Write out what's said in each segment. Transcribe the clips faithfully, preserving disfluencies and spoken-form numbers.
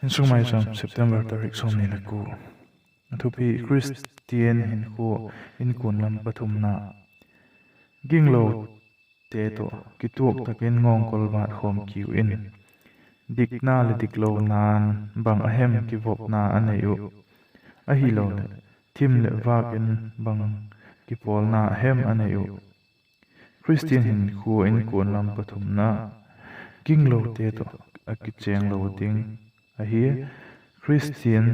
Insung Maicham, September tarik sawmni le kua. A thupi: Khristian hinkhua inkuan lam pathumna. Ginglote tawh kituak tak in ngawngkol vât khawm kiu in. Dikna leh diklona'n bang a hem kivopna a nei uh? Ahiloleh, thim leh vâk in bang kipawlna a hem a nei uh? Khristian hinkhua inkuan lam pathumna. Ginglote tawh a kichêng lo ding ahi. Khristian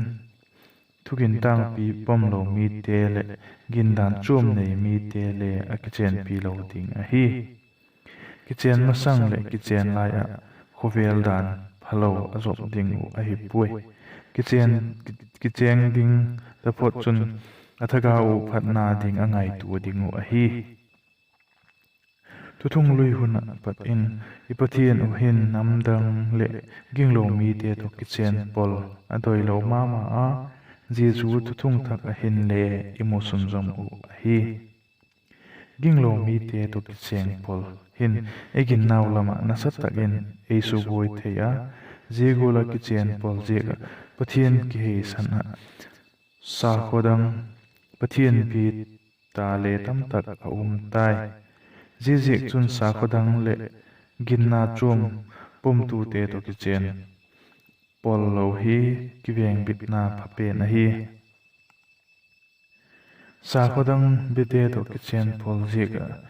thugin tângpi pom lo mite leh gindan chuam nei mite le a kichênpi lo ding ahi. Kichên masang leh kichên lai ah khawvel dan phalo a zop ding uh ahi puai. Kichên, kichêng ding taphot chun a thagau uh phatna ding a ngaitua ding uh ahi. Thuthung lui hun ah pat in, i Pathian uh hin namdang leh ginglo mite tawh kichên pawl a doilo ma ma a, zia chu thuthung thak ah hinle i mu sunzawm uh ahi. Ginglo mite tawh kichên pawl hin ei ginnau lam ah nasa tak in ei subuai thei a, zia gual ah kichên pawl ziak ah Pathian kiheisan ah sakhaw dang, Pathian bia ta le tamtak a um tai. Ziaziakchun sakhaw dang leh ginna chuam pomtute tawh kichên pawl lo hi kivengbitna pha pen ahi. Sakhaw dang biate tawh kichên pawl ziak ah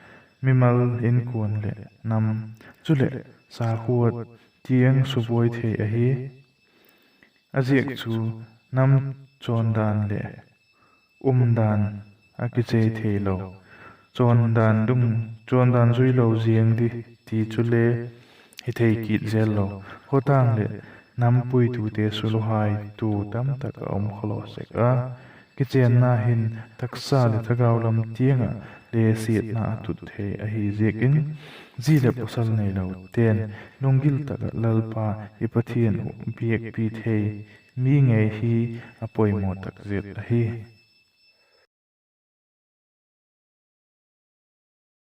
mimal, inkuan leh nam, chuleh sakhua tiang subuai thei ahi. A ziak chu nam chawndan leh umdan a kichei theilo, chawndan dung, chawndan zuilo ziang di ti chule hi thei kit zel lo. Khawtâng leh nam puitute sulhaitu tamtak a um khawlaw sek a, kichênna hin taksa leh thagau lam tiang ah le siatna a tut thei ahi ziakin, zi leh pawsal neilote'n lunggil tak ah Lalpa i Pathian uh biakpi thei mi ngei hi a poimaw tak zet ahi.